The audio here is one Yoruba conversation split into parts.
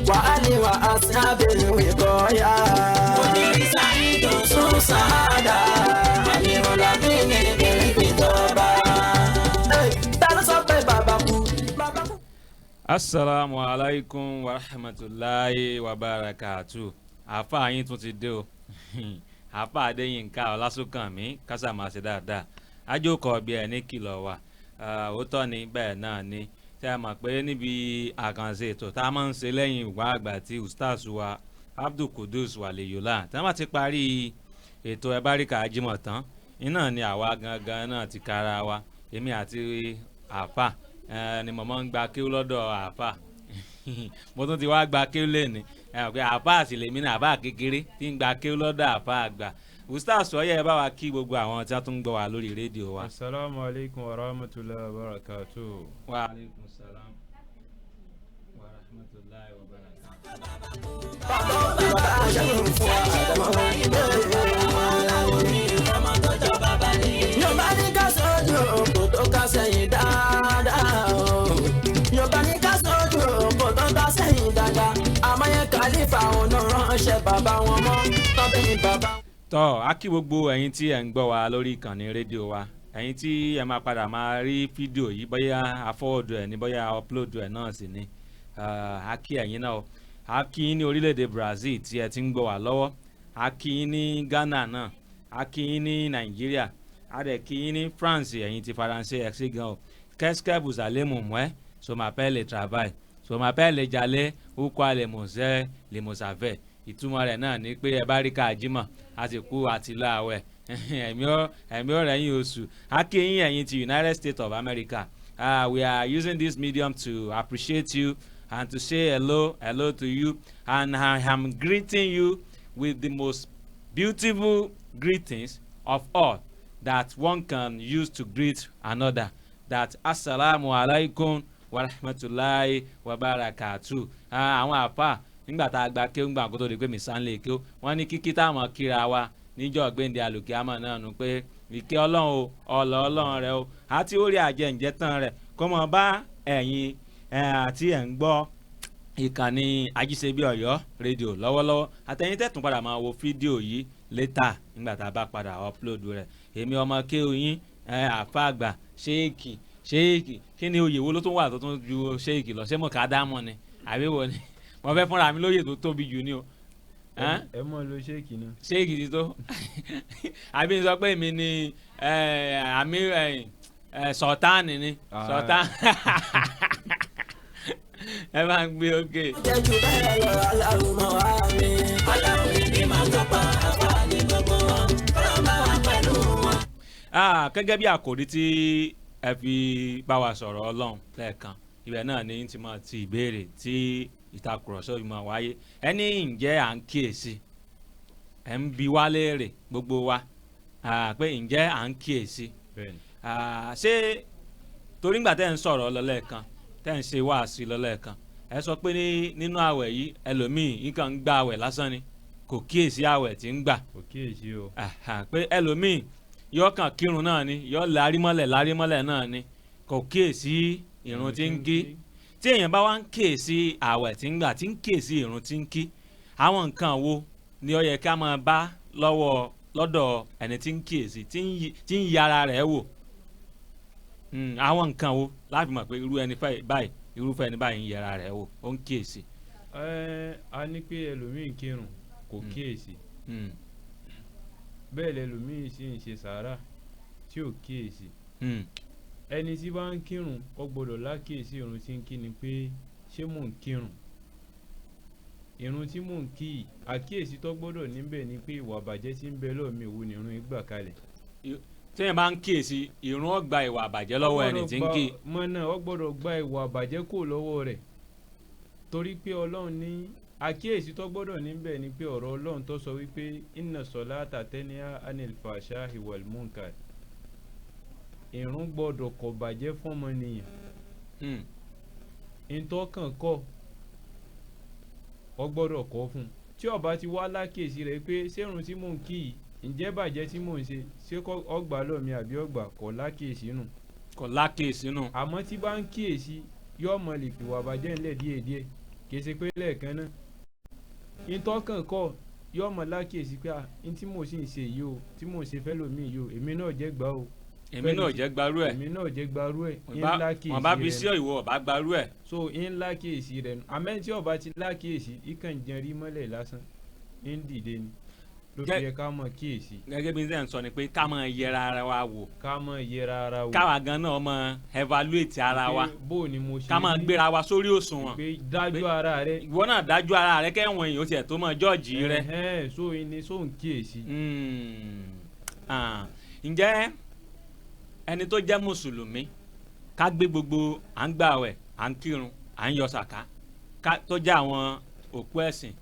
وآله وأصحابه الوقاية. سعيد سعادة علي الأمين بالكتابة. Ta ló sọ pé bàbá kú? Bàbá kú. Asalaamu alaykum wa rahmatulahi wa barakatu. Àáfàá yín tún ti dé o, àáfàá Adéyínká Ọlásùnkànmí kásàmásì dáadáa ajókòó bí ẹni kìlọ̀ wà. Òótọ́ ni, bẹ́ẹ̀ náà ni. Tí a mọ̀ pé níbi àkànṣe ètò tá a máa ń ṣe lẹ́yìn ìwà àgbà tí ustaz wa Abdulkudus Waleyola tí wọ́n bá ti parí ètò ẹ̀báríkà ajímọ̀ tán, iná ni àwa gangan náà ti kára wa. Èmi àti àáfà ni mo máa ń gba kí lọ́dọ̀ àáfà. Mo tún ti wá gba kí lẹ́ni ẹ pé àáfà àsìlèmí náà, àáfà kékeré tí ń gba kí lọ́dọ̀ àáfà àgbà. Ustaz sọyẹ, ẹ bá wa kí gbogbo àwọn tí wọ́n tún ń gbọ́ wa lórí rédíò wa. Asalaamu alaykum wa rahmatulahi wa barakatuh. Wa aleykum salaam wa rahmatulahi wa barakatuh. Bàbá ṣẹ́gun fún àdàmọ́. Yorùbá ní ká sọ́jú kò tó ká sẹ́yìn dáadáa o. Yorùbá ní ká sọ́jú kò tó ká sẹ́yìn dáadáa. Àmọ́ yẹn kàlífà òun náà ránṣẹ́ bàbá wọn mọ́. Tọ́bí ni bàbá. Tọ́ a kí gbogbo ẹ̀yin tí ẹ̀ ń gbọ́ wa lórí ìkànnì rédíò wa, ẹ̀yin tí ẹ máa padà máa rí fídíò yìí, bóyá a forward ẹ̀ ní, bóyá upload ẹ̀ náà sì ni. A kí ẹ̀yin náà o. A kí yín ní orílẹ̀-èdè Brazil tí ẹ ti ń gbọ́ wa lọ́wọ́, a kí yín ní Ghana náà, a kí yín ní Nàìjíríà, a dẹ̀ kí yín ní France. Ẹ̀yin ti Faransé, ẹ̀ sí gan o. Qu'est-ce que vous allez moi je m'appelle le travail, je m'appelle le jalè ou quoi le mose le mosave. Ìtumọ̀ rẹ̀ náà ni pé ẹ bá rí ká jímọ̀, a sì kú àti láàwẹ̀, ẹ̀mí ọ̀rẹ́ yín oṣù. A kí yín, ẹ̀yin ti United States of America. We are using this medium to appreciate you and to say hello, hello to you, and I am greeting you with the most beautiful greetings of all that one can use to greet another, that assalamu alaikum wa rahmatulahi wa barakatu. Àwọn àfà nígbà tá a gba kí ó ń gbà kó tó di pé mi sá ń lè kí ó, wọ́n ní kíkí táwọn kíra wa níjọ́ gbéǹde àlùkìyámọ̀ náà nù pé ìkẹ́ Ọlọ́run o, ọ̀lọ́ Ọlọ́run rẹ o, àti orí àjẹǹjẹ́ tán rẹ̀ kó mọ bá ẹ̀yin àti ẹ̀ ń gbọ́ ìkànnì Ajíṣebí Ọ̀yọ́ rédíò lọ́wọ́lọ́wọ́, àtẹ̀yin tẹ̀tún padà máa wo fídíò yìí later nígbà tá a bá padà upload rẹ̀. Èmi ọmọ kéwù yín, àfa àgbà, ṣéèkì, ṣéèkì. Kí ni oyè wo ló tún wà tó tún ju ṣéèkì lọ? Ṣé mo kà á dámọ̀ ni àbí wo ni mo fẹ́ fúnra mi lóye tó tóbi jù ni o? Ẹ mọ̀ ló ṣéèkì náà. Ṣéèkì ti tó, àbí n sọ pé èmi ni àmì sọ̀tánì ni sọ̀tán ẹ máa ń gbé òkè. Jẹ́jú bẹ́ẹ̀ lọ aláwọ̀ wá mi. Aláwọ̀ ìbí máa tọ́pa àǹfààní gbogbo wọn. Ọlọ́run bá wà pẹ̀lú wọn. Gẹ́gẹ́ bí àkòrí tí ẹ fi bá wa sọ̀rọ̀ Ọlọ́run lẹ́ẹ̀kan, ibẹ̀ náà ni ti máa ti ìbéèrè tí ìtakùrọ̀sọ yìí máa wáyé. Ẹni ǹjẹ́ à ń kíyèsí? Ẹ̀ ń bi wá léèrè gbogbo wa pé ǹjẹ́ à ń kíyèsí? Bẹ́ẹ̀ni. Ṣé torí ńgbà tẹ́ ń sọ̀rọ̀ lọ lẹ́ẹ̀kan, tẹ́ ń ṣe wáàsí lọ lẹ́ẹ̀kan, ẹ sọ pé ní nínú àwẹ̀ yìí, ẹlòmíì nǹkan ń gba àwẹ̀ lásán ni, kò kíyèsí àwẹ̀ tí ń gbà. Kò kíyèsí o. Àhà, pé ẹlòmíì yóò kàn kírun náà ni, yóò lárímọ́lẹ̀ lárímọ́lẹ̀ náà ni, kò kíyèsí ìrun tí ń kí. Tí èèyàn bá wá ń kíyèsí àwẹ̀ tí ń gbà, tí ń kíyèsí ìrun tí ń kí, àwọn nǹkan wo ni ó yẹ ká máa bá lọ́wọ́ lọ́dọ̀ ẹni tí ń kíyèsí, tí ń yára rẹ̀ wò? Àwọn nǹkan wo láti mọ̀ pé irú ẹni báyìí, irúfẹ́ ẹni báyìí ń yẹra rẹ̀ wò, ó ń kíyèsí? Ẹ a ní pé ẹlòmíì kírun, kò kíyèsí. Bẹ́ẹ̀ lẹlòmíì sì ń ṣe sàárà tí ò kíyèsí. Ẹni tí bá ń kírun, ó gbọ́dọ̀ lákíyèsí irun tí ń kí ni pé ṣé mò ń kírun? Irun tí mò ń kí yìí, àkíyèsí tó gbọ́dọ̀ níbẹ̀ ni pé ìwà àbàjẹ́ tí ń bẹ lọ́ọ̀ mi, òun ni irun yìí gbà kalẹ̀. Téèyàn bá ń kíyèsí ìrun, ó gba ìwà àbàjẹ́ lọ́wọ́ ẹni tí ń kí. Mọ náà, ó gbọ́dọ̀ gba ìwà àbàjẹ́ kò lọ́wọ́ rẹ̀, torí pé Ọlọ́run ní àkíyèsí tó gbọ́dọ̀ níbẹ̀ ni pé ọ̀rọ̀ Ọlọ́run tó sọ wípé inna solata tanha anil fahsha'i wal munkar, ìrun gbọ́dọ̀ kọ̀ bàjẹ́ fọ́mọnìyàn. Ntọ́kàn kọ́ ọ gbọ́dọ̀ kọ́ fún un. Tí ó bá ti wá lákèsí rẹ̀ pé sẹ́run tí mò ń kí yìí, ǹjẹ́ bàjẹ́ tí mò ń ṣe, ṣé kọ́ ọgbà lọ́mi àbí ọgbà kọ́ lákèsí nù? Kò lákèsí nù. Àmọ́ tí bá ń kíyèsí, yóò mọ lè fìwà bàjẹ́ ńlẹ̀ díẹ̀díẹ̀. Kì í ṣe pé lẹ́ẹ̀kan náà ìtọ́kàn kọ́ yóò mọ̀ lákìyèsí pé ah n tí mò ń sì ń ṣe yìí o, tí mò ń ṣe fẹ́ lómi yìí o, èmi náà jẹ́ gbà o. Èmi náà jẹ́ gbarú ẹ̀. Èmi náà jẹ́ gbarú ẹ̀. Ń lákìyèsí Wọ́n bá fi rẹ̀ sí ìwọ ọ̀bá gbarú ẹ̀. So ń lákìyèsí rẹ̀ nù. Àmọ́ tí ọba ti lákìyèsí, ìkàn jẹun rí mọ́lẹ̀ lásán, ń dìde ni. Ló fi yẹ ká mọ̀ kíyèsí. Gẹ́gẹ́ bí n sẹ́ ń sọ ni pé ká máa yẹra ara wa wò. Ká máa yẹra ara wò. Káwa gan náà máa evaluate ara wa. Bó ni mo ṣe ká máa gbéra wa sórí òṣùwọ̀n. Pé dájú ara rẹ. Ìwọ náà dájú ara rẹ kẹ́wọ̀n èèyàn tiẹ̀ tó máa jọ́ọ̀jì rẹ. Ẹ̀hẹ́n, so ni so ń kíyèsí. Ǹjẹ́ ẹni tó jẹ́ mùsùlùmí ká gbé gbogbo à ń gbààwẹ̀, à ń kírun, à ń yọ sàká, tó jẹ́ àwọn òkú ẹ̀sìn,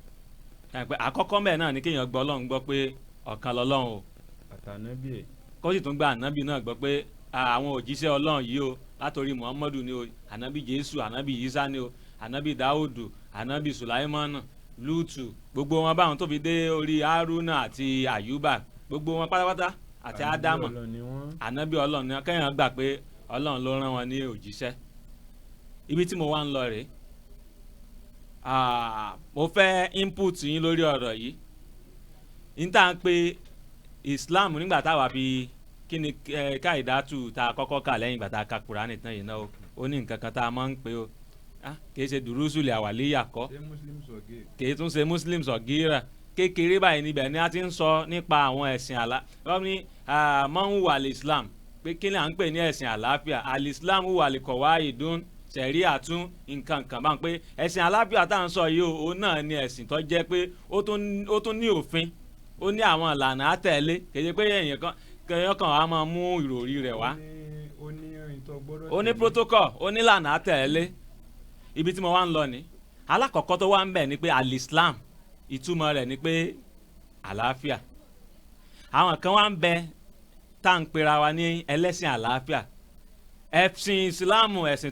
àkọ́kọ́ mẹ́ẹ̀ náà ni kéèyàn gbọ́ Ọlọ́run gbọ́ pé ọ̀kan lọ́lọ́run o, àtànábì ẹ̀, kó sì tún gba ànábì náà gbọ́ pé àwọn òjíṣẹ́ Ọlọ́run yìí o, látòrí Muhammadu ni o, ànábì Jésù, ànábì Isa ni o, ànábì Dáúdù, ànábì Sùláímánù, Lútù, gbogbo wọn báwọn tó fi dé orí Haruna àti Àyùbá, gbogbo wọn pátápátá àti Ádámù, ànábì Ọlọ́run ni kéèyàn gbà pé Ọlọ́run ló rán wọn ní òjíṣẹ́. Ibi tí mo wá ń lọ rèé, mo fẹ́ input yín lórí ọ̀rọ̀ yìí. N tá à ń pe Islam nígbà táwa fi kí ni káìdátù tá a kọ́kọ́ kà lẹ́yìn ìgbà tá a ka Kùránì tán yìí náà, ó ní nǹkan kan tá a máa ń pe o, kì í ṣe dùrúsùlẹ̀ àwàlíyà kọ́, kì í tún ṣe Muslim sọ̀gíra kékeré báyìí níbẹ̀ ni a ti ń sọ nípa àwọn ẹ̀sìn àlá. Wọ́n ní man huwa al-Islam, pé kí ni à ń pè ní ẹ̀sìn àlàáfíà? Al-Islam huwa al-qawaidun sẹ̀rí àtún nǹkan kan bá ń pé ẹ̀sìn àlàáfíà tá à ń sọ yìí o, náà ni ẹ̀sìn tó jẹ́ pé ó tún ní òfin, ó ní àwọn ìlànà àtẹ̀lé, kì í ṣe pé èèyàn kan á máa mú ìròrí rẹ̀ wá. Ó ní protocol, ó ní ìlànà àtẹ̀lé. Ibi tí mo wá ń lọ ni alákọ̀ọ́kọ́ tó wá ń bẹ̀ ni pé al-Islam ìtumọ̀ rẹ̀ ni pé àlàáfíà. Àwọn kan wá ń bẹ tá à ń pera wa ní ẹlẹ́sìn àlàáfíà. Ẹ̀sìn ìsìláàmù ẹ̀sìn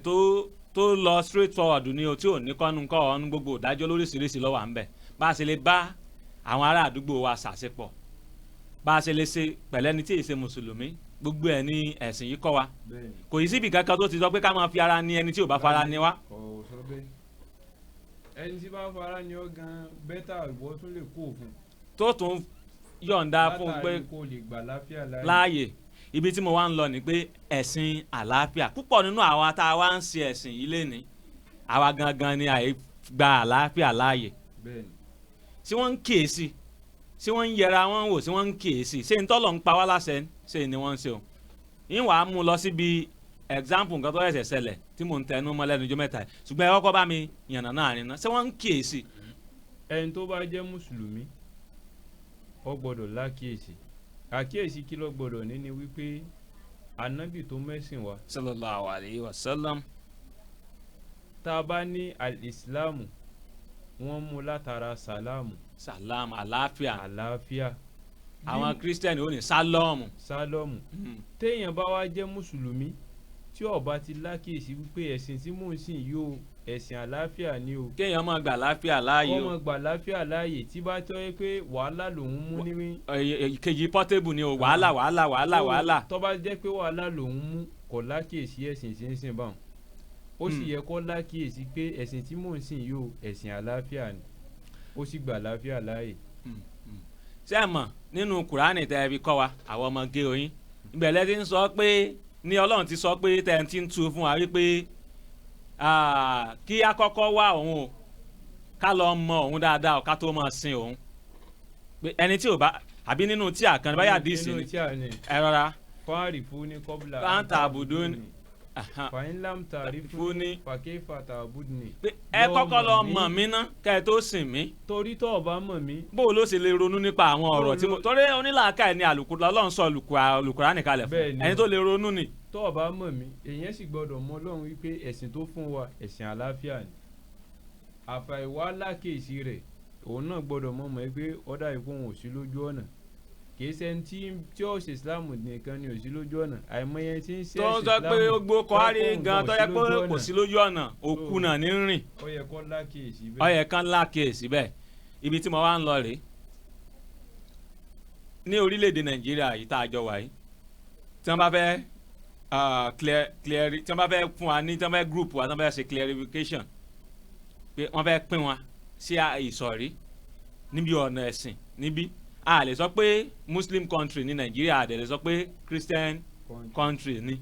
tó lọ straight forward ni o, tí ò ní kọ́nu kọ́ ọ̀nù, gbogbo ìdájọ́ lóríṣiríṣi ló wà ń bẹ̀. Bá a ṣe lè bá àwọn ará àdúgbò wa ṣàṣepọ̀, bá a ṣe lè ṣe pẹ̀lẹ́ ní tí ì ṣe mùsùlùmí, gbogbo ẹ̀ ní ẹ̀sìn yìí kọ́ wa. Kò yí síbi kankan tó ti sọ pé ká máa fi ara ní ẹni tí ò bá fara ní wa. Ẹni tí bá fara ní ọ gan bẹ́tà ìwọ tún lè kó òfin tó tún yọ̀ǹda fún pé láàyè. Ibi tí mo wá ń lọ ni pé ẹ̀sìn àlàáfíà púpọ̀ nínú àwa tá a wá ń ṣe ẹ̀sìn yìí lénìí, àwa gangan ni àyè gba àlàáfíà láàyè. Tí wọ́n ń kíyèsí, tí wọ́n ń yẹra wọn wò, tí wọ́n ń kíyèsí ṣé ń tọ́lọ̀ ń pa wá láṣẹ ṣé ni wọ́n ń ṣe o. Yín wàá mú lọ síbi example nǹkan tó ṣẹ̀ṣẹ̀ ṣẹlẹ̀ tí mò ń tẹnu mọ́ lẹ́nu ijó mẹ́ta, ṣùgbọ́n ẹ kọ́kọ́ bá mi yànnà náà rìn náà, ṣé wọ́n ń kíyèsí. Ẹni tó bá jẹ́ mùsùlùmí ó gbọ́dọ̀ lákíyèsí. Àkíyèsí kí ló gbọ́dọ̀ ní ni wípé ànábì tó mẹ́sìn wá sallallahu alayhi wa sallam, tá a bá ní al-islamu, wọ́n mú látara sàlámù. Sàlámù, àlàáfíà. Àlàáfíà. Àwọn kírísítẹ́nì ó ní sálọ́ọ̀mù. Sálọ́ọ̀mù. Téèyàn bá wá jẹ́ mùsùlùmí tí ó bá ti lákíyèsí wípé ẹ̀sìn tí mò ń sìn yìí o, ẹ̀sìn àlàáfíà ni o. Kéèyàn máa gbà àlàáfíà láàyè o. Kó máa gbà àlàáfíà láàyè, tí bá tọ́ yẹ pé wàhálà lòun mú ní. Ìkejì pọ́tébù ni o, wàhálà wàhálà wàhálà wàhálà. Tó bá jẹ́ pé wàhálà lòun mú, kò lákíyèsí ẹ̀sìn tí ń sìn báwọn. Ó sì yẹ kó lákíyèsí pé ẹ̀sìn tí mò ń sìn yìí o, ẹ̀sìn àlàáfíà ni, ó sì gbà àlàáfíà láàyè. Ṣé ẹ mọ̀ nínú Kùránì tẹ́ ẹ fi kọ́ wa àwọn ọmọge oyin ìbẹ̀lẹ̀ ti ń sọ pé ní Ọlọ́run ti sọ pé tẹ́ ẹ ti ń tu fún wa wípé kí a kọ́kọ́ wá òun o, ká lọ mọ òun dáadáa o, ká tó máa sin òun. Pé ẹni tí ò bá àbí nínú tí àkànní báyà díìsì ni ẹ rọra. Fáàrì fún ní kọ́bùlà fáńtà àbùdó ni fàyínlám tàrí fún ní fàkẹ́fà tàbùdù ni. Ẹ kọ́kọ́ lọ mọ̀ mí ná kẹ́ ẹ tó sìn mí. Torí tó o bá mọ̀ mí. Bó o ló ṣe lè ronú nípa àwọn ọ̀rọ̀ tí mo torí onílàákà ẹ̀ ni Ọlọ́run sọ Àlùkùránì kalẹ̀ fún ẹni tó lè ronú ni. Tó o bá mọ̀ mí, èèyàn sì gbọ́dọ̀ mọ̀ Ọlọ́run wípé ẹ̀sìn tó fún wa ẹ̀sìn àlàáfíà ni. Àfàìwá lákèsí rẹ̀ òun náà gbọ́dọ̀ mọ̀ mọ̀ pé ọ̀dà ìkó òun ò sí lójú ọ̀nà. Kì í ṣe tí ó ṣe Islam nìkan ni ò sí lójú ọ̀nà, àìmọye tí ń ṣe tó ń sọ pé ó gbó kọ́rí gan tó yẹ pé kò sí lójú ọ̀nà, òkú náà ní rìn. Ó yẹ kó lákèsí bẹ́ẹ̀. Ó yẹ kán lákèsí bẹ́ẹ̀. Ibi tí mo wá ń lọ rèé ní orílẹ̀-èdè Nàìjíríà yìí tá a jọ wà yìí, tí wọ́n bá fẹ́ clear tí wọ́n bá fẹ́ fún wa ní tí wọ́n fẹ́ group wa tí wọ́n fẹ́ ṣe clarification, Pé wọ́n fẹ́ pín wọn sí ìsọ̀rí níbi ọ̀nà ẹ̀sìn níbí. A lè sọ pé Muslim country ní Nàìjíríà, a dẹ̀ lè sọ pé Christian country ni.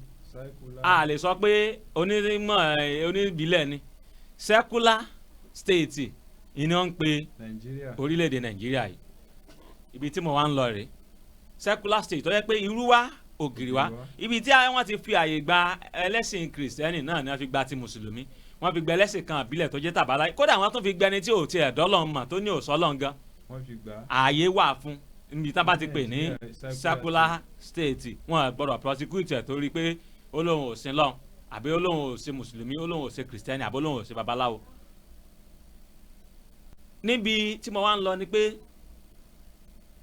A lè sọ pé onímọ̀ oníbílẹ̀ ni. Secular state ni wọ́n ń pe orílẹ̀-èdè Nàìjíríà yìí. Ibi tí mo wá ń lọ rèé, secular state tó yẹ pé irú wa ògiri wa, ibi tí wọ́n ti fi àyè gba ẹlẹ́sìn kìrìsìtẹ́nì náà ni wọ́n fi gba ti mùsùlùmí, wọ́n fi gba ẹlẹ́sìn kan àbílẹ̀ tó jẹ́ tàbálá, kódà wọ́n tún fi gba ẹni tí ò tiẹ̀ dọ́lọ́ mọ̀ tó ní òsọ́lọ́ gan. Ààyè wà fún níbi tá bá ti pè ní secular state. Wọ́n gbọ́dọ̀ prosecute ẹ̀ torí pé ó lóun ò sin lọ́n, àbí ó lóun ò ṣe mùsùlùmí, ó lóun ò ṣe kìrìsìtẹ́nì, àbí ó lóun ò ṣe babaláwo. Níbi tí mo wá ń lọ ni pé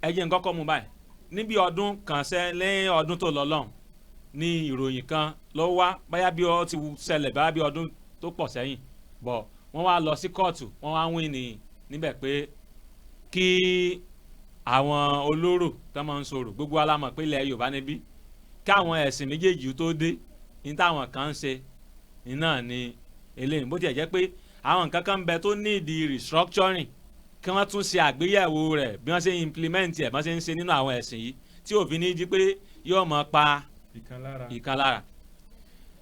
ẹ jẹ́ n kọ́kọ́ mú báyìí. Níbi ọdún kan sẹ́ lẹ́yìn ọdún tó lọ lọ́hùn ní ìròyìn kan ló wá, báyà bí ó ti ṣẹlẹ̀ báyà bí ọdún tó pọ̀ sẹ́yìn bọ̀, wọ́n wá lọ sí kóòtù, wọ́n wá wín ní níbẹ̀ pé kí àwọn olóró tó máa ń sọ̀rọ̀, gbogbo wa la mọ̀ pé ilẹ̀ Yorùbá níbí, káwọn ẹ̀sìn méjèèjì tó dé ní táwọn kan ń ṣe iná ni eléyìí. Bó tiẹ̀ jẹ́ pé àwọn nǹkan kan ń bẹ tó ní ìdí restructuring, kí wọ́n tún ṣe àgbéyẹ̀wò rẹ̀ bí wọ́n ṣe implement ẹ̀, bí wọ́n ṣe ń ṣe nínú àwọn ẹ̀sìn yìí, tí òfin ní jí pé yóò máa pa ìkan lára.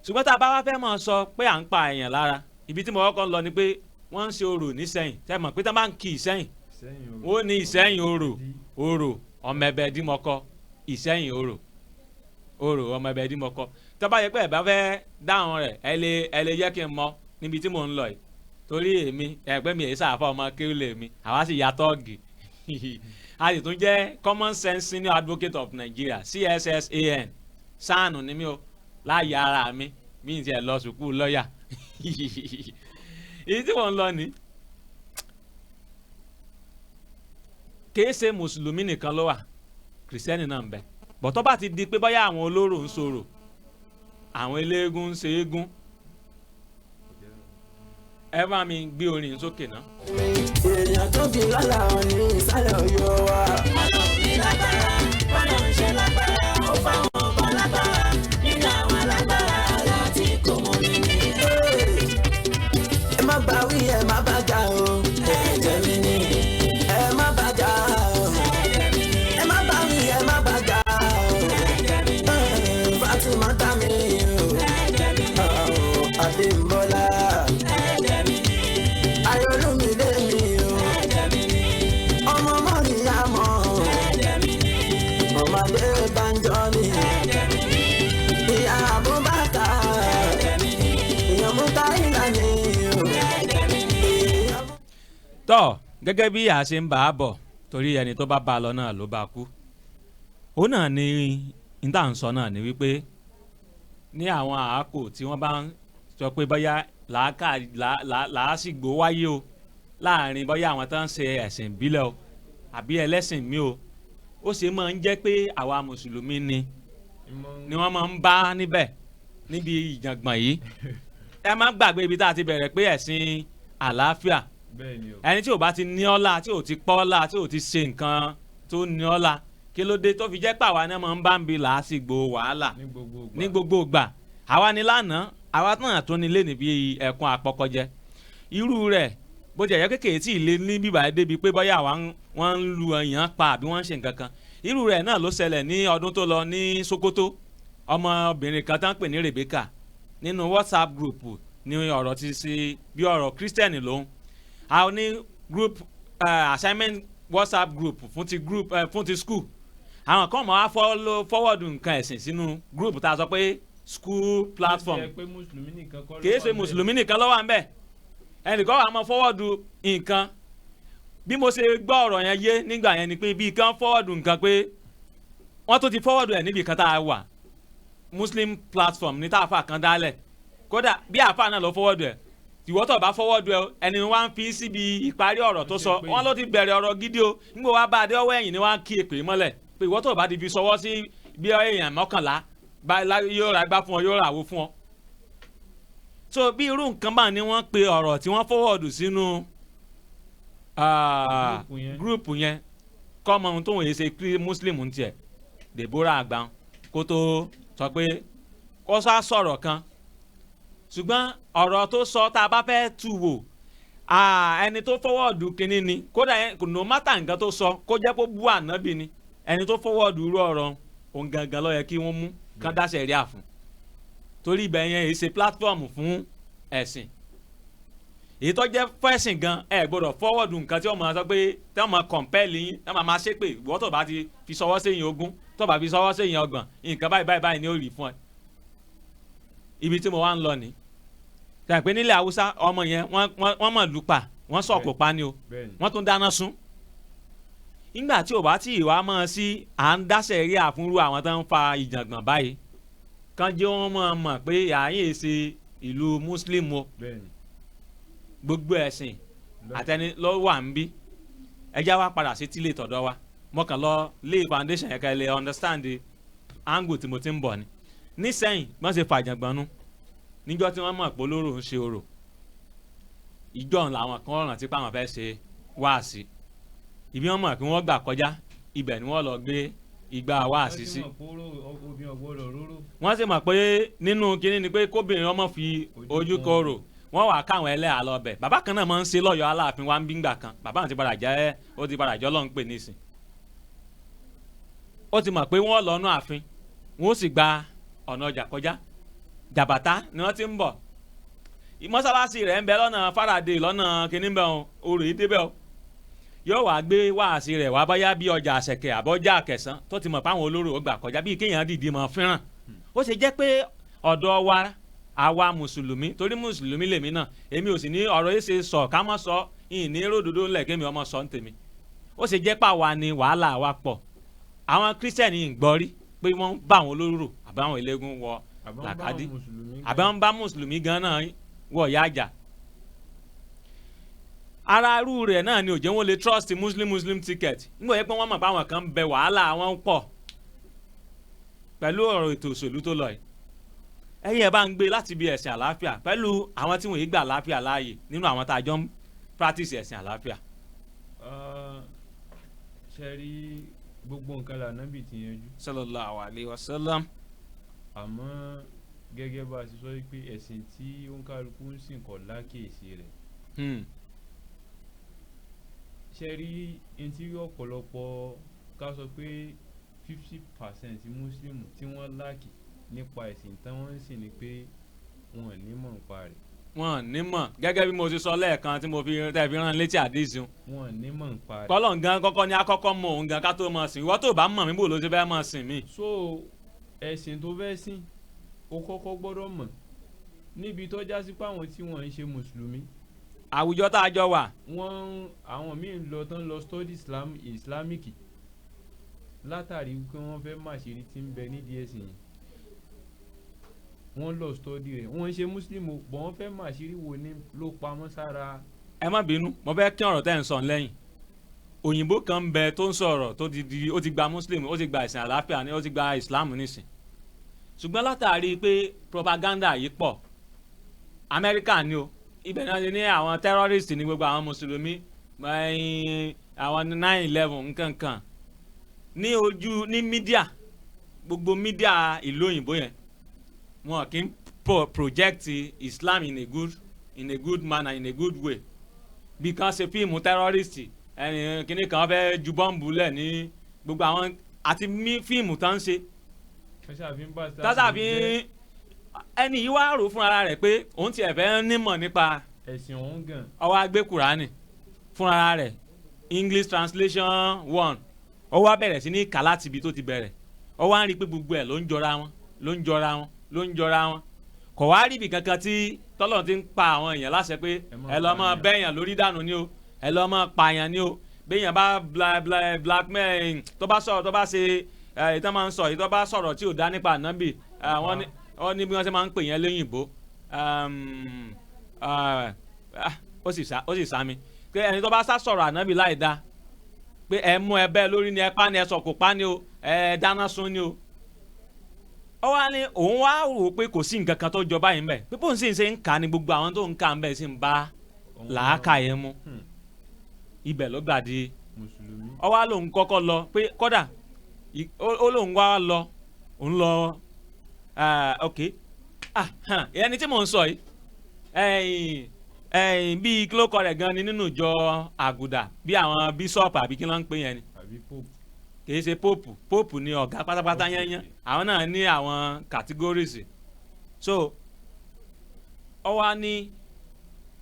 Ṣùgbọ́n tá a bá wá fẹ́ máa sọ pé à ń pa èèyàn lára, ibi tí mo kọ́kọ́ lọ ni pé wọ́n ń ṣe orò nísẹ̀yìn. Tẹ́ mọ̀ pé tá a bá ń kí Ìsẹ́yìn, wọ́n ní Ìsẹ́yìn orò, orò ọmọ ẹbẹ dímọ̀kọ, Ìsẹ́yìn orò, orò ọmọ ẹbẹ dímọ̀kọ. Tó bá yẹ pé ẹ bá fẹ́ dáhùn rẹ̀, ẹ lè jẹ́ kí n mọ̀ níbi tí mò ń lọ yìí, torí èmi ẹgbẹ́ mi èyí sàfà ọmọ kéwìlè mi, àwa sì ya tọ́ọ̀gì. A sì tún jẹ́ Common Sense Senior Advocate of Nigeria, CSSAN, sáànù ni mí o, láàyè ara mi mi n tiẹ̀ lọ sùkúù lọ́ọ̀yà. Èyí tí mò ń lọ ni kìí ṣe mùsùlùmí nìkan ló wà, kìrìsìtẹ́nì náà ń bẹ. Bọ̀tọ́ bá ti di pé bóyá àwọn olóró ń sọ̀rọ̀, àwọn eléégún ń ṣe eégún, ẹ bá mi gbé orin sókè náà. Èèyàn tó fi lọ́la ní ìsàlẹ̀ Ọ̀yọ́ wa. Ọlọ́run lágbára, Ọlọ́run ṣe lágbára, ó fáwọn ọkọ lágbára, nínú àwọn alágbára láti kó mọ́ mi ní. Ẹ má bá wí, ẹ má bá jà o, ẹ̀jẹ̀ mi ni. Ẹ má bá jà o, ẹ má bá wí, ẹ má bá jà o. Fatima ta mi o, Abímbọ́lá. Ayọ̀lúmídé mi o, ọmọ Mọ́ríyámọ̀ o, ọmọdé Bánjọ ni, ìyá Abubakar, ìyá Múkáílà ni o. Tọ́ gẹ́gẹ́ bí a ṣe ń bá a bọ̀, torí ẹni tó bá bá a lọ náà ló bá kú. Ó náà ni n tá à ń sọ náà ni wípé ní àwọn àákò tí wọ́n bá ń sọ pé bóyá làásìgbò wáyé o láàrin bóyá àwọn tó ń ṣe ẹ̀sìn ìbílẹ̀ o àbí ẹlẹ́sìn mi o, ó ṣe máa ń jẹ́ pé àwa mùsùlùmí ni wọ́n máa ń bá níbẹ̀ níbi ìjàngbọ̀n yìí. Ẹ má gbàgbé ibi tá a ti bẹ̀rẹ̀ pé ẹ̀sìn àlàáfíà, ẹni tí ò bá ti ní ọ́lá, tí ò ti pọ́lá, tí ò ti ṣe nǹkan tó ní ọ́lá, kí ló dé tó fi jẹ́ pé àwa náà máa ń bá ń bi làásìgbò wàhálà ní gbogbo ìgbà? Àwa ni lánàá, àwa náà tó ní lé níbi ẹ̀kún àpọ̀kọjẹ irú rẹ̀. Bó ti ẹ̀yẹ́ kékeré tí ìlé ní bíbá débi pé bóyá wọ́n ń lu èèyàn pa àbí wọ́n ń ṣe nǹkan kan. Irú rẹ̀ náà ló ṣẹlẹ̀ ní ọdún tó lọ ní Sokoto. Ọmọbìnrin kan tán pè ní Rebecca, nínú WhatsApp group ní ọ̀rọ̀ ti ṣe bí ọ̀rọ̀ Christian lòun. A ní group assignment WhatsApp group fún ti group fún ti school. Àwọn kan máa forward nǹkan ẹ̀sìn sínú group tá a sọ pé school platform. Kìí ṣe mùsùlùmí nìkan ló wà ńbẹ̀, ẹnìkan wà máa forward nǹkan. Bí mo ṣe gbọ́ ọ̀rọ̀ yẹn yé nígbà yẹn ni pé bí kan forward nǹkan pé wọ́n tó ti forward ẹ̀ níbi kan tá a wà, Muslim platform ní tá a fà kan dálẹ̀. Kódà bí àáfà náà lọ forward ẹ̀, ìwọ tó bá forward ẹ, ẹni wá ń fi síbi ìparí ọ̀rọ̀ tó sọ, wọ́n ló ti bẹ̀rẹ̀ ọ̀rọ̀ gidi o. Nígbà wàá bá a dé ọwọ́ ẹ̀yìn ni wọ́n á kí èpè mọ́lẹ̀ pé ìwọ tó bá ti fi sọwọ́ sí bí èèyàn 11 yóò ra gbá fún ọ, yóò ra àwo fún ọ. So bí irú nǹkan bá ní wọ́n pe ọ̀rọ̀ tí wọ́n forward sínú gúrùpù yẹn, kọ́ ọmọ ohun tó ń ṣe Muslim ń tiẹ̀ Deborah àgbà kó tó sọ pé kó sá sọ̀rọ̀ kan. Ṣùgbọ́n ọ̀rọ̀ tó sọ tá a bá fẹ́ tu wò, Ẹni tó fọwọ́ọ̀dù kínní ni, kódà no matter nǹkan tó sọ, kó jẹ́ kó bú ànábì ni, ẹni tó fọwọ́ọ̀dù irú ọ̀rọ̀ òun gangan ló yẹ kí wọ́n mú kán dá sẹ̀ríà fún, torí ibẹ̀ yẹn èyí ṣe platform fún ẹ̀sìn. Èyí tó jẹ́ fẹ́sìn gan, ẹ gbọ́dọ̀ fọwọ́ọ̀dù nǹkan tí wọ́n máa sọ pé tí wọ́n máa compel yín, tí wọ́n máa ṣépè. Ìwọ tó bá ti fi sọwọ́ séyìn 20, tó bá fi sọwọ́ séyìn 30, nǹkan báyìí báyìí báyìí ni ó rí fún ẹ. Ibi tí mo wá ń lọ ní tẹ̀ pé nílẹ̀ Haúsá, ọmọ yẹn wọ́n mọ̀ lù pa, wọ́n sọ̀kò pa ni o, wọ́n tún dáná sun. Nígbà tí ò bá tí ìwà mọ̀ sí à ń dáṣẹ̀ rí àfúnrú àwọn tó ń fa ìjàngbọ̀n báyìí, kan jẹ́ wọ́n mọ̀ mọ̀ pé àyè ṣe ìlú Muslim o, gbogbo ẹ̀sìn àtẹni ló wà ń bí. Ẹjá wa padà sí tílé tọ̀dọ̀ wa. Mo kàn lọ lé foundation yẹn ká lè understand the angle tí mo ti ń bọ̀ ni. Nísẹ̀yìn wọ́n ṣe fàjàngbọ̀n nu níjọ́ tí wọ́n mọ̀ pé olóró ń ṣe orò, ìjọ làwọn kan rántí pé àwọn fẹ́ ṣe wáàsí. Ibi wọ́n mọ̀ pé wọ́n gbà kọjá, ibẹ̀ ni wọ́n lọ gbé igbá wáàsí sí. Wọ́n sì mọ̀ pé nínú kínní ni pé kóbìnrin ọmọ fi ojú kọrò, wọ́n wà káwọn ẹlẹ́yà lọ bẹ̀. Bàbá kan náà máa ń ṣe lọ́yọ̀ọ́ Aláàfin wa ń bí ngbà kan. Bàbá ti padà jẹ́, ó ti padà jọ́ lọ́n pè nísìn. Ó ti mọ̀ pé wọ́n lọ́nú ààfin, wọ́n sì gba ọ̀nà ọjà kọjá. Jàbàtà ni wọ́n ti ń bọ̀. Mọ́sálásí rẹ̀ ń bẹ lọ́nà Faraday, lọ́nà kínní bẹ́ẹ̀ o, orò yìí débẹ̀ o. Yóò wá gbé wáàsí rẹ̀ wá báyá bí ọjà àṣẹkẹ̀ àbọ̀jà àkẹsán, tó ti mọ̀ pé àwọn olóró ó gbà kọjá, bíi kéèyàn dìde mọ̀ fẹ́ràn. Ó ṣe jẹ́ pé ọ̀dọ̀ wa àwa mùsùlùmí, torí mùsùlùmí lèmi náà, èmi ò sì ní ọ̀rọ̀ yìí ṣe sọ ká mọ́ sọ ìní ròdòdó ńlẹ̀ kémi ọmọ sọ ń tèmi. Ó ṣe jẹ́ pàwa ni wàhálà wa pọ̀. Àwọn kírísítẹ̀nì ń gbọ́ rí pé wọ́n bá àwọn olóró àbáwọn eléégún wọ làkàdí, àbáwọn bá mùsùlùmí gan náà wọ ìyá àjà. Ara irú rẹ̀ náà ni ò jẹ́ wọ́n lè trust muslim muslim ticket. Nígbà yẹn pé wọ́n mọ̀ pé àwọn kan ń bẹ, wàhálà wọn pọ̀ pẹ̀lú ọ̀rọ̀ ètò òṣèlú tó lọ yìí. Ẹ̀yin ẹ̀ bá ń gbé láti bí ẹ̀sìn àlàáfíà pẹ̀lú àwọn tí wọ́n yìí gbà àlàáfíà láàyè nínú àwọn tá a jọ ń practice ẹ̀sìn àlàáfíà. Ṣe rí gbogbo nǹkan lànàbì ti yanjú. Sallallahu alayhi wa sallam. Àmọ́ gẹ́gẹ́ bá a ṣe sọ pé ẹ̀sìn tí òǹkàlùkù ń sìn kọ̀ lákèsí rẹ̀. Ṣe rí ẹni tí ọ̀pọ̀lọpọ̀ ká sọ pé 50% Muslim tí wọ́n láàkì nípa ẹ̀sìn tí wọ́n ń sìn ni pé wọn ò ní mọ̀ nípa rẹ̀. Wọn ò ní mọ̀, gẹ́gẹ́ bí mo ti sọ lẹ́ẹ̀kan tí mo fi tẹ́ fi rán létí àdéhùn. Wọn ò ní mọ̀ nípa rẹ̀. Kọ́lọ̀ gan kọ́kọ́ ni akọ́kọ́ mọ òun gan ká tó mọ̀ sìn. Ìwọ tó bá mọ̀ mí, bò ló ti fẹ́ mọ̀ sìn mí. So ẹ̀sìn tó fẹ́ sìn, ó kọ́kọ́ gbọ́dọ̀ mọ̀ níbi tó já sí pé àwọn tí wọ́n ń ṣe mùsùlùmí. Àwùjọ tá a jọ wà. Wọ́n àwọn míì ń lọ tán lọ study Islam, Islamic, látàrí pé wọ́n fẹ́ máṣírí tí ń bẹ nídìí ẹ̀sìn yìí. Wọ́n lọ study rẹ̀, wọ́n ń ṣe muslim o, bọ̀ wọ́n fẹ́ máṣírí wo ni ló pamọ́ sára. Ẹ má bínú, mo fẹ́ kí ọ̀rọ̀ tẹ́ ń sọ lẹ́yìn. Òyìnbó kan ń bẹ tó ń sọ̀rọ̀ tó ti di, ó ti gba muslim, ó ti gba ìsìn àlàáfíà ni, ó ti gba islam nísìn. Ṣùgbọ́n látàrí pé propaganda yìí pọ̀, Amẹ́ríkà ni o, ibẹ̀ náà ti ní àwọn terrorist ní gbogbo àwọn mùsùlùmí, àwọn 9/11 nkankan ní ojú ní media, gbogbo media ìlú òyìnbó yẹn, wọn kì í project Islam in a good manner, in a good way. Bí kan ṣe fíìmù terrorist, ẹni kìnnì kan fẹ́ ju bọ́ǹbù lẹ̀ ní gbogbo àwọn àti fíìmù tán ń ṣe. Tásàfin ẹni yìí wá rò fún ara rẹ̀ pé òun tiẹ̀ fẹ́ nímọ̀ nípa ẹ̀sìn òun gan. Ó wá gbé Kùránì fún ara rẹ̀, English translation one, ó wá bẹ̀rẹ̀ sí ní kà láti ibi tó ti bẹ̀rẹ̀. Ó wá ń rí i pé gbogbo ẹ̀ ló ń jọra wọn, ló ń jọra wọn, ló ń jọra wọn. Kò wá rí ibi kankan tí tọ́lọ̀ ti ń pa àwọn èèyàn láṣẹ pé ẹ lọ́ máa bẹ́yàn lórí dànù ni o, ẹ lọ́ máa pààyàn ni o, béèyàn bá blackmail, tó bá sọ̀rọ̀, tó bá ṣe ìtàn máa ń sọ, ìtàn bá sọ̀rọ̀ tí ò dá nípa ànábì, wọ́n ní bí wọ́n ṣe máa ń pè yẹn lóyìnbó, ó sì sá mi pé ẹni tó bá sá sọ̀rọ̀ ànábì láì dá, pé ẹ mú ẹ bẹ́ẹ̀ lórí ni, ẹ pa ni, ẹ sọ̀kò pa ni o, ẹ dáná sun ni o. Ó wá ní òun wá rò pé kò sí nǹkan kan tó jọ báyìí ńbẹ̀, pé bóun sì ń ṣe ń kà ní gbogbo àwọn tó ń kà ńbẹ̀ sì ń bá làákàyè mu. Ibẹ̀ ló gbà di mùsùlùmí. Ó wá lòun kọ́kọ́ lọ pé kódà ó lòun wá lọ, òun lọ, ok, ẹni tí mò ń sọ yìí, Ẹ̀yìn bíi kí ló kọ rẹ̀ gan ni nínú ìjọ àgùdà, bí àwọn bíṣọ̀pù àbí kí ló ń pè yẹn ni? Àbí pope? Kì í ṣe pope, pope ni ọ̀gá pátápátá yẹnyẹn. Àwọn náà ní àwọn categories. So ó wá ní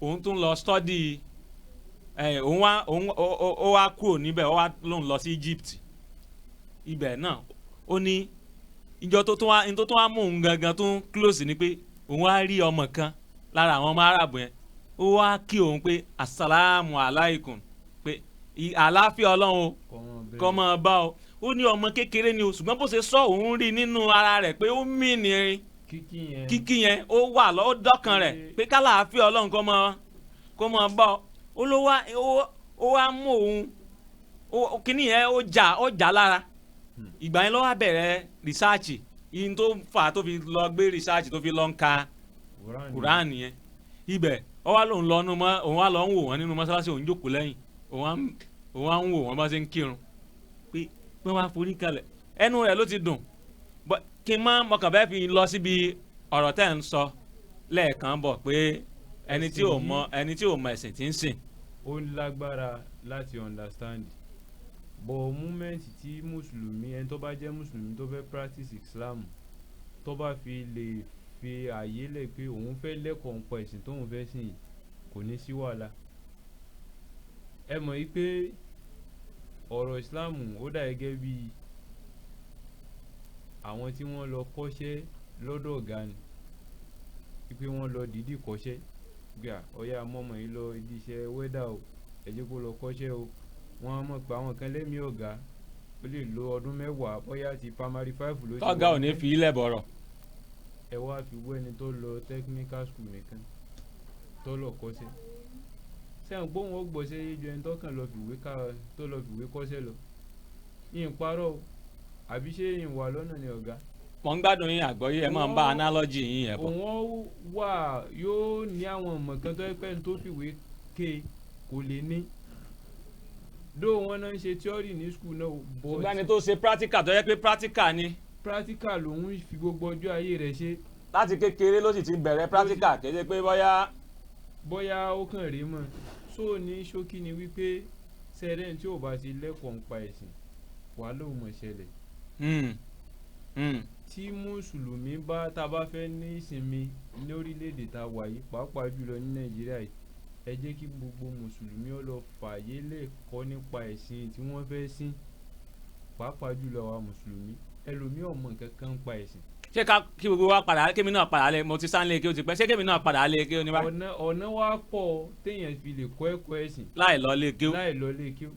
òun tún lọ study ẹ, òun wá òun ó wá kúrò níbẹ̀, ó wá lóun lọ sí Egypt. Ibẹ̀ náà, ó ní ìjọ tó tún wá ní tó tún wá mú òun gangan tó ń close ni pé òun wá rí ọmọ kan lára àwọn ọmọ Arab yẹn, ó wá kí òun pé "Asalaamu alaykum", pé àlàáfíà Ọlọ́run o kọ́ mọ́ bá o. Ó ní ọmọ kékeré ni o, ṣùgbọ́n bó ṣe sọ, òun rí nínú ara rẹ̀ pé ó mì ní kíkí yẹn. Kíkí yẹn, ó wà lọ, ó dọ́kan rẹ̀ pé kálàáfíà Ọlọ́run kọ́ mọ́ bá ọ. Ó ló wá ó wá mú òun kíní yẹn, ó jà lára. Ìgbà yẹn ló wá bẹ̀rẹ̀ research yìí tó fà á tó fi lọ gbé research, tó fi lọ ń ka Quran yẹn. Ibẹ̀ ó wá lóun lọ nú mọ́, òun wá lọ ń wò wọ́n nínú mọ́sálásí, òun jókòó lẹ́yìn, òun wá ń wò wọ́n bá ṣe ń kírun, pé pé wọ́n á forí kalẹ̀. Ẹnu rẹ̀ ló ti dùn. Kí n má mọ̀kàn bẹ́ẹ̀ fi lọ síbi ọ̀rọ̀ tẹ́ ń sọ lẹ́ẹ̀kan bọ̀ pé ẹni tí ò mọ ẹ̀sìn tí ń sìn. Ó lágbára láti understand, but moment tí mùsùlùmí, ẹni tó bá jẹ́ mùsùlùmí tó fẹ́ practice Islam, tó bá fi lè fi àyè lẹ̀ pé òun fẹ́ lẹ́kọ̀ọ́ nípa ẹ̀sìn tóun fẹ́ sìn yìí, kò ní sí wàhálà. Ẹ mọ̀ yìí pé ọ̀rọ̀ Islam, ó dà gẹ́gẹ́ bí àwọn tí wọ́n lọ kọ́ṣẹ́ lọ́dọ̀ ọ̀gá ni, wípé wọ́n lọ dìídì kọ́ṣẹ́ gbà, ọ̀yà mọ́mọ́ yìí lọ ìdí iṣẹ́ wẹ́dà o, ẹ jẹ́ kó lọ kọ́ṣẹ́ o. Wọ́n á mọ̀ pé àwọn kan lẹ́mìí ọ̀gá, ó lè lo ọdún 10, bóyá ti primary five ló ti Tọ́gá ò ní fi ilẹ̀ bọ̀rọ̀. Ẹ wá fi wé ẹni tó lọ technical school nìkan, tó lọ kọ́ṣẹ́ sẹ́wọ̀n pé òun ó gbọ́ṣẹ́ yé ju ẹni tó kàn lọ fìwé ká tó lọ fìwé kọ́ṣẹ́ lọ. Yìí ń parọ́ o, àbí ṣé yìí ń wà lọ́nà ni, ọ̀gá? Mọ̀ ń gbádùn yín, àgbọ́yé ẹ máa ń bá analogy yín yẹn bọ̀. Òun ó wà, yóò ní àwọn ìmọ̀ kan tó yẹ pé ẹni tó fìwé ké kò lè ní dó. Wọn náà ń ṣe theory ní school náà, but Ṣùgbọ́n ẹni tó ṣe practical, tó yẹ pé practical ni. Practical lòun fi gbogbo ọjọ́ ayé rẹ̀ ṣe. Láti kékeré ló sì ti bẹ̀rẹ̀ practical, kéde pé bóyá. Bóyá ó kàn rí mọ́. So ní ṣókí ni wípé sẹ́rẹ̀ tí ò bá ti lẹ́kọ̀ọ́ ń pa ẹ̀sìn, wàhálà ò mọ̀ ṣẹlẹ̀. Tí mùsùlùmí bá tá a bá fẹ́ ní ìsinmi ní orílẹ̀-èdè tá a wà yìí, pàápàá jùlọ ní Nàìjíríà yìí, ẹ jẹ́ kí gbogbo mùsùlùmí ó lọ fààyè lè kọ́ nípa ẹ̀sìn tí wọ́n fẹ́ sìn, pàápàá jùlọ àwa mùsùlùmí. Ẹlòmíì ò mọ̀ nǹkan kan nípa ẹ̀sìn. Ṣé ká kí gbogbo wa padà, kémi náà padà lé? Mo ti sáńlé kí o ti pẹ́. Ṣé kémi náà padà lé kí o ní bá. Ọ̀nà wa pọ̀ téèyàn fi lè kọ́ ẹ̀kọ́ ẹ̀sìn. Láì lọ lé kí o. Láì lọ lé kí o.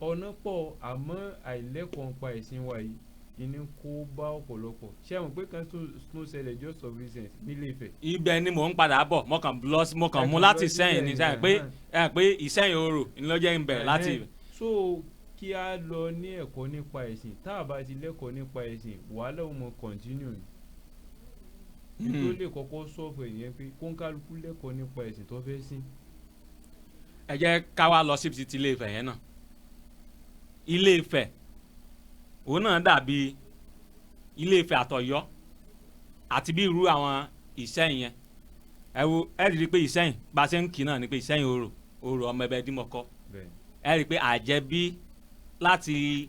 Ọ̀nà pọ̀, àmọ́ àìlẹ́kọ̀ọ́ nípa ẹ̀sìn wa yìí ìní kó bá ọ̀pọ̀lọpọ̀. Ṣé àwọn pé kan tó ṣẹlẹ̀ just of recent nílé Ifẹ̀? Ibẹ̀ ni mò ń padà bọ̀. Mo kàn lọ, mo kàn mú láti sẹ́yìn ní sẹ́yìn pé ẹ pé Ìsẹ́yìn orò ńlọ́jẹ́ ń bẹ̀rẹ̀ láti. So kí a lọ ní ẹ̀kọ́ nípa ẹ̀sìn. Tá a bá ti lẹ́kọ̀ọ́ nípa ẹ̀sìn, wàhálà ó mọ continue ni. Tó lè kọ́kọ́ sọ̀fọ̀ ènìyàn pé kóńkálukú lẹ́kọ̀ọ́ nípa ẹ̀sìn tó fẹ́ sìn. Ẹ jẹ́ ká wá lọ síbi ti Ilé Ifẹ̀ yẹn náà. Ilé Ifẹ̀, òun náà dàbí Ilé Ifẹ̀ àtọ̀yọ́ àti bí irú àwọn Ìsẹ́yìn yẹn. Ẹ wo, ẹ rí i pé Ìsẹ́yìn bá a ṣe ń kì náà ni pé Ìsẹ́yìn orò, orò ọmọ ẹbẹ dímọ̀kọ. Ẹ rí i pé àjẹbí láti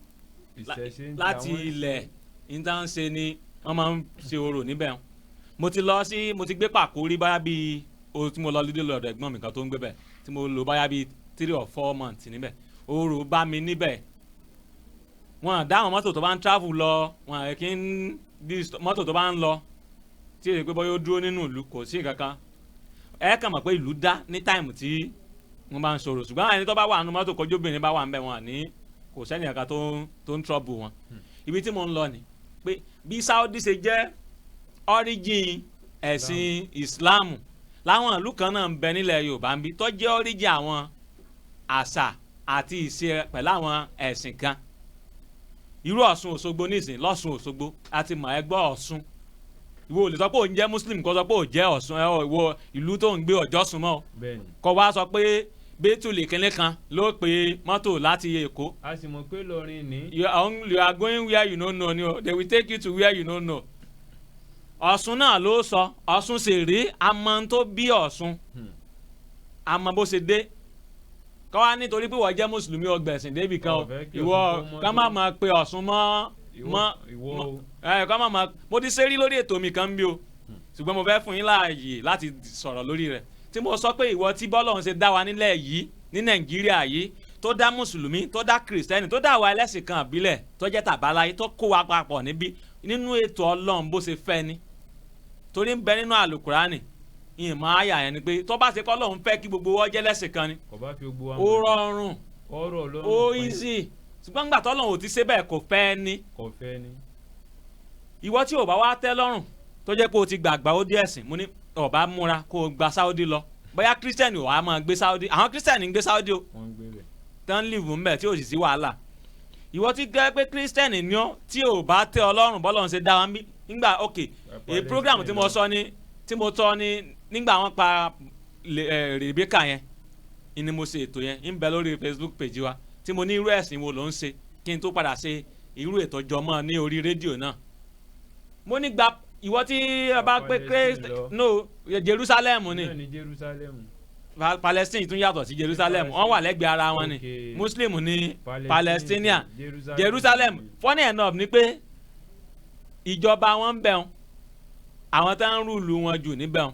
láti ilẹ̀ níta ń ṣe ni wọ́n máa ń ṣe orò níbẹ̀. Mo ti lọ sí, mo ti gbé pàkó rí, báyà bíi o tí mo lọ lídé lọ́dọ̀ ẹ̀gbọ́n mi kan tó ń gbé bẹ̀, tí mo lò báyà bíi 3 or 4 months níbẹ̀. Orò bá mi níbẹ̀. Wọn dá àwọn mọ́tò tó bá ń travel lọ, wọn kì í bí mọ́tò tó bá ń lọ tí èyí pé bóyá ó dúró nínú ìlú, kò sí nǹkan kan. Ẹ kàn mọ̀ pé ìlú dá ní time tí wọ́n bá ń sọ̀rọ̀, ṣùgbọ́n ẹni tó bá wà nínú mọ́tò, kọjú obìnrin bá wà ń bẹ̀, wọn ní kò sẹ́ni kankan tó ń trouble wọn. Ibi tí mo ń lọ ni pé bí Saudi ṣe jẹ́ origin ẹ̀sìn Islam, láwọn ìlú kan náà ń bẹ nílẹ̀ Yorùbá ń bí tó jẹ́ origin àwọn àṣà àti ìṣe pẹ̀lú àwọn ẹ̀sìn kan, irú Ọ̀ṣun Òṣogbo nísìn. Lọ́ṣun Òṣogbo àti mọ̀ ẹgbọ́ Ọ̀ṣun, ìwọ ò lè sọ pé òun jẹ́ Muslim kó sọ pé òun jẹ́ Ọ̀ṣun ẹ. Ìwọ ìlú tó ń gbé ọ̀jọ́sùn mọ́ kó wá sọ pé bẹ́tùlì kínní kan ló pe mọ́tò láti Èkó. A sì mọ̀ pé lọrin ní. You are going where you no know ni o. They will take you to where you no know. Ọ̀ṣun náà ló sọ Ọ̀ṣun sì rí àmọ́ tó bí Ọ̀ṣun àmọ́ bó ṣe dé kọ́ wa nítorí pé wọ́n jẹ́ mùsùlùmí ọgbẹ̀sìn débì kan o ìwọ ká má máa pe Ọ̀ṣun mọ́ mọ́ ẹ ká má máa mo ti ṣe rí lórí ètò mi kan bí o ṣùgbọ́n mo fẹ́ fún yín láàyè láti sọ̀rọ̀ lórí rẹ̀ tí mo sọ pé ìwọ tí bọ́lọ́run ṣe dá wa nílẹ̀ yìí ní Nàìjíríà yìí tó dá mùsùlùmí tó dá kìrìsìtẹ́nì tó dá àwa ẹlẹ́sìn kan àbílẹ̀ tó jẹ́ tàbáláyé tó kó wa papọ̀ níbí nínú ètò Ọlọ́run bó ṣe fẹ́ ni torí ń bẹ nínú àlùkùránì ìmọ̀ àyà yẹn ni pé tó bá ṣe kọ́ lóun fẹ́ kí gbogbo wọn jẹ́ lẹ́sìn kan ni ó rọrùn ó easy ṣùgbọ́n nígbà tọ́lọ́run ò ti ṣe bẹ́ẹ̀ kò fẹ́ ni ìwọ tí ò bá wá tẹ́ lọ́rùn tó jẹ́ pé o ti gbàgbà ó dé ẹ̀sìn mo ní ó bá múra kó o gba Saudi lọ bóyá kírísítẹ́nì ò wá máa gbé Saudi àwọn kírísítẹ́nì ń gbé Saudi o tán lìvù ń bẹ̀ tí ò sì sí wàhálà ìwọ tí gẹ́ pé kírísítẹ́nì ni ọ́ tí ò bá tẹ́ Ọlọ́run bọ́lọ́run ṣe dá wa ń bí nígbà ok èyí program tí mo sọ ni tí mo tọ́ ni nígbà wọn pa Rebecca yẹn ni mo ṣe ètò yẹn ń bẹ lórí Facebook page wa tí mo ní irú ẹ̀sìn wo ló ń ṣe kí n tó padà ṣe irú ètò jọmọ́ ní orí rédíò náà mo ní gba ìwọ tí ẹ bá pé no Jerusalem ni Palestine tún yàtọ̀ sí Jerusalem wọ́n wà lẹ́gbẹ̀ẹ́ ara wọn ni Muslim ní Palestinian Jerusalem funny enough ni pé ìjọba wọn ń bẹ̀ wọn àwọn tó ń rúlu wọn jù níbẹ̀ wọn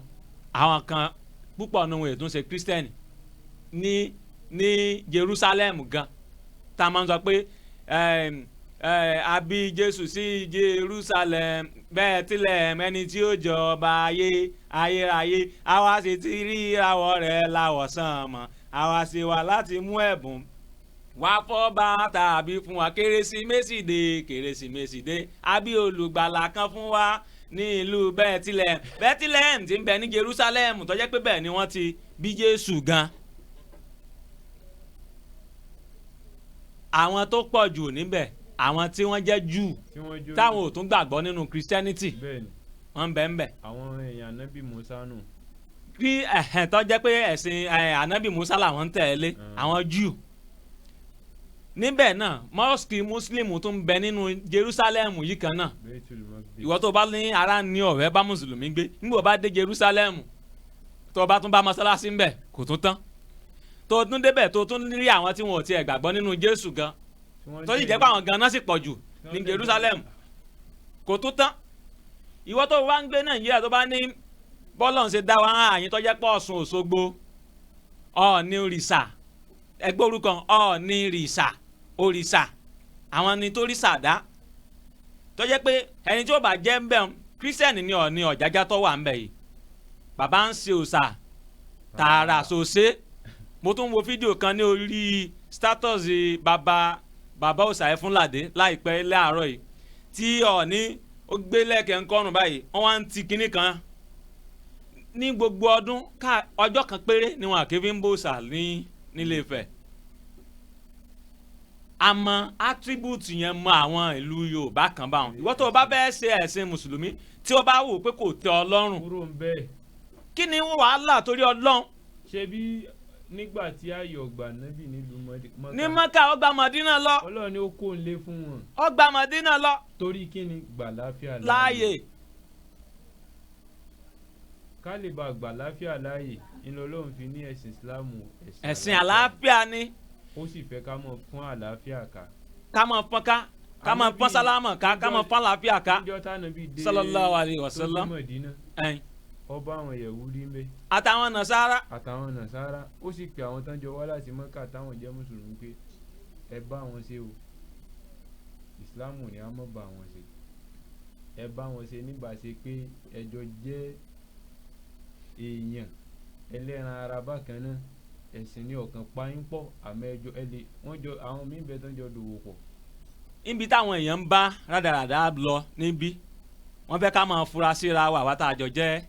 àwọn kan púpọ̀ nínú wọn ètò ń ṣe Christian ní ní Jerusalem gan tá a máa ń sọ pé a bí Jésù sí Jerusalem bẹ́ẹ̀ tilẹ̀ mẹ́ni tí ó jọba ayé ayérayé àwa sì ti rí ìràwọ̀ rẹ̀ láwọ̀ sàn mọ́ àwa sì wá láti mú ẹ̀bùn wá fọ́ba tàbí fún wa kérésìmesì dé kérésìmesì dé a bí olùgbàlà kan fún wa ní ìlú Bẹ́tílẹ́hẹ́m Bẹ́tílẹ́hẹ́m tí ń bẹ ní Jerusalem tó jẹ́ pé bẹ́ẹ̀ ni wọ́n ti bí Jésù gan. Àwọn tó pọ̀ jù níbẹ̀ àwọn tí wọ́n jẹ́ Júù táwọn ò tún gbàgbọ́ nínú Christianity wọ́n ń bẹ ń bẹ. Àwọn èèyàn Ànábì Musa nù. Kí ẹ̀hẹ̀n tó jẹ́ pé ẹ̀sìn Ànábì Musa làwọn ń tẹ̀lé àwọn Júù níbẹ̀ náà mọ́sìkì mùsùlùmí tó ń bẹ nínú Jerusalem yìí kan náà ìwọ tó bá ní ara ní ọ̀rẹ́ bá mùsùlùmí gbé nígbà bá dé Jerusalem tó bá tún bá mọ́sálásí ńbẹ̀ kò tún tán tó tún débẹ̀ tó tún rí àwọn tí wọn ò tiẹ̀ gbàgbọ́ nínú Jésù gan tó sì jẹ́ pé àwọn gan náà sì pọ̀ jù ní Jerusalem kò tún tán ìwọ tó bá ń gbé Nàìjíríà tó bá ní bọ́lọ̀ ń ṣe dá wa àyín tó jẹ́ pọ̀ Ọ̀ṣun Òṣogbo Ọọ̀ni òrìṣà ẹgbẹ́ orúkọ Ọọ̀ni rìṣà òrìṣà àwọn ni tó ríṣà dá tó jẹ́ pé ẹni tí ó bá jẹ́ ń bẹ̀ ń kírísítẹ́nì ni Ọọ̀ni Ọ̀jájá tó wà ń bẹ̀ yìí bàbá ń ṣe òòṣà tààrà ṣòṣe mo tún wo fídíò kan ní orí status bàbá bàbá òòṣà Ẹfúnládé láìpẹ́ láàárọ̀ yìí tí Ọọ̀ni ó gbé lẹ́kẹ̀ẹ́ ńkọ́rùn báyìí wọ́n wá ń ti kinní kan ní gbogbo ọdún ká ọjọ́ kan péré ni wọn àké fi ń bòòṣà ní nílé Ifẹ̀ àmọ́ attribute yẹn mọ àwọn ìlú Yorùbá kan báwọn ìwọ tó o bá fẹ́ ṣe ẹ̀sìn mùsùlùmí tí o bá wò pé kò tẹ́ ọ lọ́rùn kí ni wàhálà torí Ọlọ́run. Ṣebí nígbà tí ayọ̀ gbà nábì nílùú Mọ́kà ní Mọ́kà ó gba Mọ̀dínà lọ. Ọlọ́run ni ó kó ń lé fún wọn. Ó gba Mọ̀dínà lọ. Torí kí ni gbà láfíà láàyè. Ká lè bá gbà láfíà láàyè ńlọ lóun fi ní ẹ̀sìn Ìsìlámù ẹ̀sìn àlàáfíà ni. Ó sì fẹ́ ká mọ̀ fún àlàáfíà ká. Ká mọ̀ fọ́n ká ká mọ̀ fọ́n sálámọ̀ ká ká mọ̀ fọ́n àlàáfíà ká. Sallallahu alaihi wasallam. Ọba àwọn Yẹ̀wúdí ń bẹ. Àtàwọn Nàsárà. Àtàwọn Nàsárà ó sì pè àwọn tán jọ wá láti Mọ́kà táwọn jẹ́ mùsùlùmí pé ẹ bá wọn ṣe o Ìsìlámù ni a mọ̀ bá wọn ṣe ẹ bá wọn ṣe níbàṣe pé ẹjọ jẹ́ èèyàn ẹlẹ́ran ara bákan náà ẹ̀sìn ní ọ̀kan payín pọ̀ àmọ́ ẹjọ́ ẹ lè wọ́n jọ àwọn míín bẹ tán jọ dòwò pọ̀. Níbi táwọn èèyàn ń bá rádaràdà lọ níbí wọ́n fẹ́ ká máa fura síra wa àwa tá a jọ jẹ́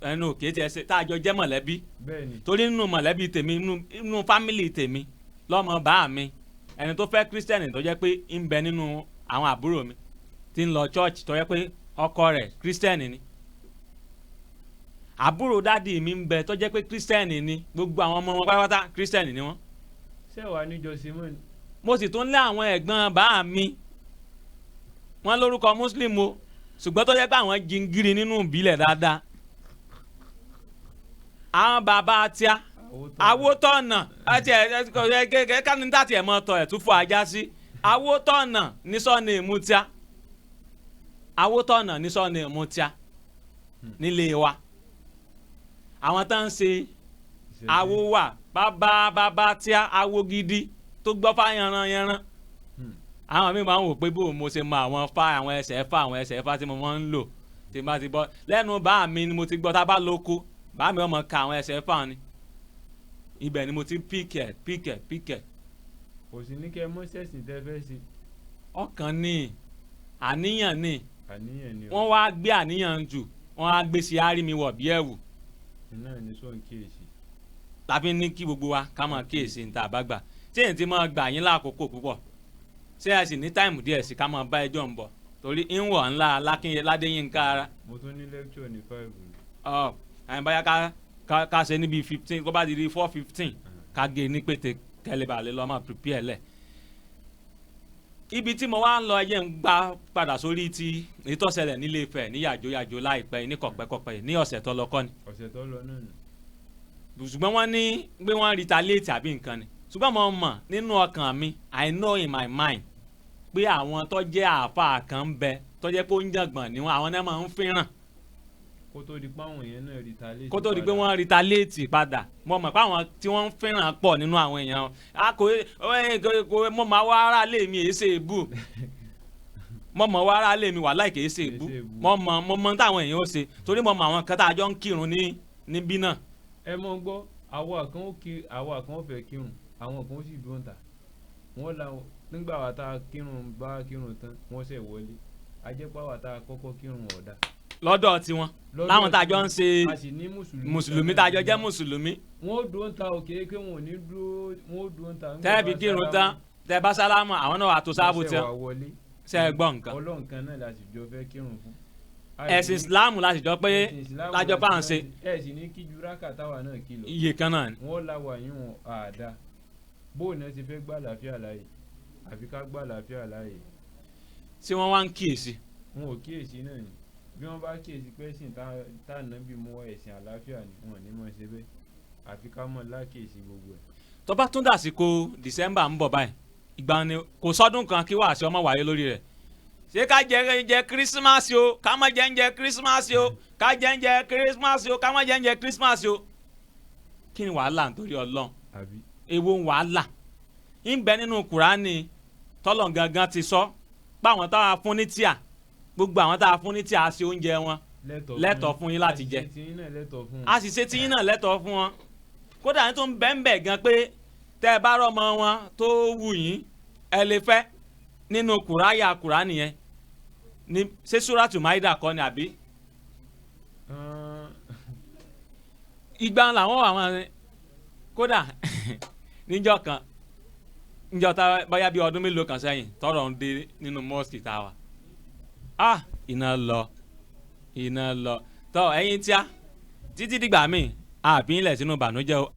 ẹnu kìí tiẹ̀ ṣe tá a jọ jẹ́ mọ̀lẹ́bí torí nínú mọ̀lẹ́bí tèmi nínú fámìlì tèmi lọ́mọ bá mi ẹni tó fẹ́ kírísítẹ́nì tó jẹ́ pé ń bẹ nínú àwọn àbúrò mi tí ń lọ church tó jẹ́ pé ọkọ rẹ̀ kírísítẹ́nì ni àbúrò dádì mi ń bẹ tó jẹ́ pé kírísítẹ́nì ni gbogbo àwọn ọmọ wọn pátápátá kírísítẹ́nì ni wọ́n. Ṣé wàá níjọ simon. Mo sì tún lé àwọn ẹ̀gbọ́n bá mi wọ́n lórúkọ muslim o Ṣùgbọ́n tó jẹ́ pé àwọn jingiri nínú ìbílẹ̀ dáadáa. Àwọn bàbá tíá Awótọ̀nà àti ẹ̀ kánítà tiẹ̀ mọ́ tọ̀ ẹ̀ tún fọ ajá sí. Awótọ̀nà ní sọ́ọ̀nì ìmú tíá. Awótọ̀nà ní sọ́ọ̀nì ìmú tíá nílé wa. Àwọn tó ń ṣe awo wà bàbá bàbá tíá awo gidi tó gbọ́ fá yanran yanran. Àwọn mi máa ń wò pé bó mo ṣe mọ àwọn fá àwọn ẹsẹ̀ fá àwọn ẹsẹ̀ fá tí mo máa ń lò tí mo bá ti bọ́ lẹ́nu bá mi ni mo ti gbọ́ tá a bá lóko bá mi ọmọ ka àwọn ẹsẹ̀ fá ni ibẹ̀ ni mo ti píkẹ̀ píkẹ̀ píkẹ̀. Kò sí ní kẹ́ mọ́ sẹ́sìn tẹ́ fẹ́ ṣe. Ọkàn ni àníyàn ni àníyàn ni o. Wọ́n wá gbé àníyàn jù wọ́n á gbé sí àárí mi wọ̀ bí ẹ̀wù. Iná ní sọ ń kíyèsí. Tàbí ní kí gbogbo wa ká máa kíyèsí ní tá a bá gbà tí èyí ti máa gbà yín lákòókò púpọ̀ ṣé ẹ sì ní táìmù díẹ̀ sí ká máa bá ẹjọ́ ń bọ̀ torí ń wọ̀ ńlá Ládéyínká ara. Mo tún ní lecture ní 5. Ọ àyìn báyà ká ṣe níbi 15 kó bá di 4:15 ká gé ní pété kẹlẹ́ bá lè lọ́ máa prepare lẹ̀. Ibi tí mo wá ń lọ ẹyẹ ń gbá padà sórí ti ìtọ́sẹ̀lẹ̀ nílé Ifẹ̀ ní yàjóyàjó láìpẹ́ ní kọ̀pẹ́kọ̀pẹ́ ní ọ̀sẹ̀ tó lọ kọ́ ni. Ọ̀sẹ̀ tó lọ náà ni. Ṣùgbọ́n wọ́n ní pé wọ́n retaliate àbí nǹkan ni. Ṣùgbọ́n mo mọ̀ nínú ọkàn mi, I know in my mind pé àwọn tó jẹ́ àáfàá kan ń bẹ tó jẹ́ pé ó ń jàngbọ̀n ni wọ́n, àwọn náà máa ń fẹ́ràn. Kó tó di pé àwọn èèyàn náà retaliate. Kó tó di pé wọ́n retaliate padà. Mo mọ̀ pé àwọn tí wọ́n ń fẹ́ràn pọ̀ nínú àwọn èèyàn. A kò kò mo máa wá ara lé mi èé ṣe èbú. Mo mọ̀ wá ara lé mi wà láì kèé ṣe èbú. Mo mọ̀ táwọn èèyàn ó ṣe torí mo mọ̀ àwọn kan tá a jọ ń kírun ní níbí náà. Ẹ mọ̀ gbọ́, àwa kan ó fẹ́ kírun, àwọn kan ó sì dúró ta. Wọ́n la nígbà wa tá a kírun bá kírun tán, wọ́n ṣẹ̀ wọlé. A jẹ́ pé àwa tá a kọ́kọ́ kírun ọ̀dà. Lọ́dọ̀ tiwọn láwọn tá a jọ ń ṣe mùsùlùmí tá a jọ jẹ́ mùsùlùmí. Wọ́n ó dúró ta òkè pé wọn ò ní dúró, wọ́n ó dúró ta. Tẹ́ẹ̀bì kírun tán, tẹ́ẹ̀ bá sálámù, àwọn náà wà tó sáàbù tiẹ̀. Ṣé ẹ gbọ́ nǹkan? Ọlọ́run kan náà la sì jọ fẹ́ kírun fún. Ẹ̀sìn Ìsìláàmù la sì jọ pé lájọ bá ń ṣe. Ẹ sì ní kí ju rákà táwa náà kí lọ. Iye kan náà ni. Wọ́n la wà yín wọn àdá. Bóun náà ti fẹ́ gbà láfíà láàyè àfi ká gbà láfíà láàyè. Ṣé wọ́n wá ń kíyèsí? Wọn ò kíyèsí náà ni. Bí wọ́n bá kíyèsí pé ẹ̀sìn tá ànábì mú wá ẹ̀sìn àlàáfíà ni wọn ò ní mọ̀ ṣe bẹ́ẹ̀. Àfi ká mọ̀ lákíyèsí gbogbo ẹ̀. Tó bá tún dàsìkò December ń bọ̀ báyìí, ìgbà ni kò sọ́dún kan kí wàásù ọmọ wáyé lórí rẹ̀. Ṣé ká jẹ Christmas o, ká má jẹ ń jẹ Christmas o, ká jẹ ń jẹ Christmas o, ká má jẹ ń jẹ Christmas o. Kí ni wàhálà nítorí Ọlọ́run? Èwo ń wàhálà? Ń bẹ nínú Kùránì tọ́lọ̀ gangan ti sọ pé àwọn táwa fún ní tíà, gbogbo àwọn táwa fún ní tíà ṣe oúnjẹ wọn lẹ́tọ̀ọ́ fún yín láti jẹ. A sì ṣe tiyín náà lẹ́tọ̀ọ́ fún wọn. Kódà ní tó ń bẹ́ ń bẹ̀ gan pé tẹ́ ẹ bá rọ́mọ wọn tó wù yín ẹ lè fẹ́ nínú kùráyà Kùránì yẹn ní ṣé Súrátù Máídà kọ́ ni àbí? Ìgbà làwọn àwọn kódà níjọ́ kan níjọ́ tá bóyá bí ọdún mélòó kan sẹ́yìn tọrọ ń dé nínú mọ́ọ̀sì tá a wà. Ah, iná lọ iná lọ tọ́ ẹ̀yin tíá títí dìgbà míì àbí ilẹ̀ sínú ìbànújẹ́ o.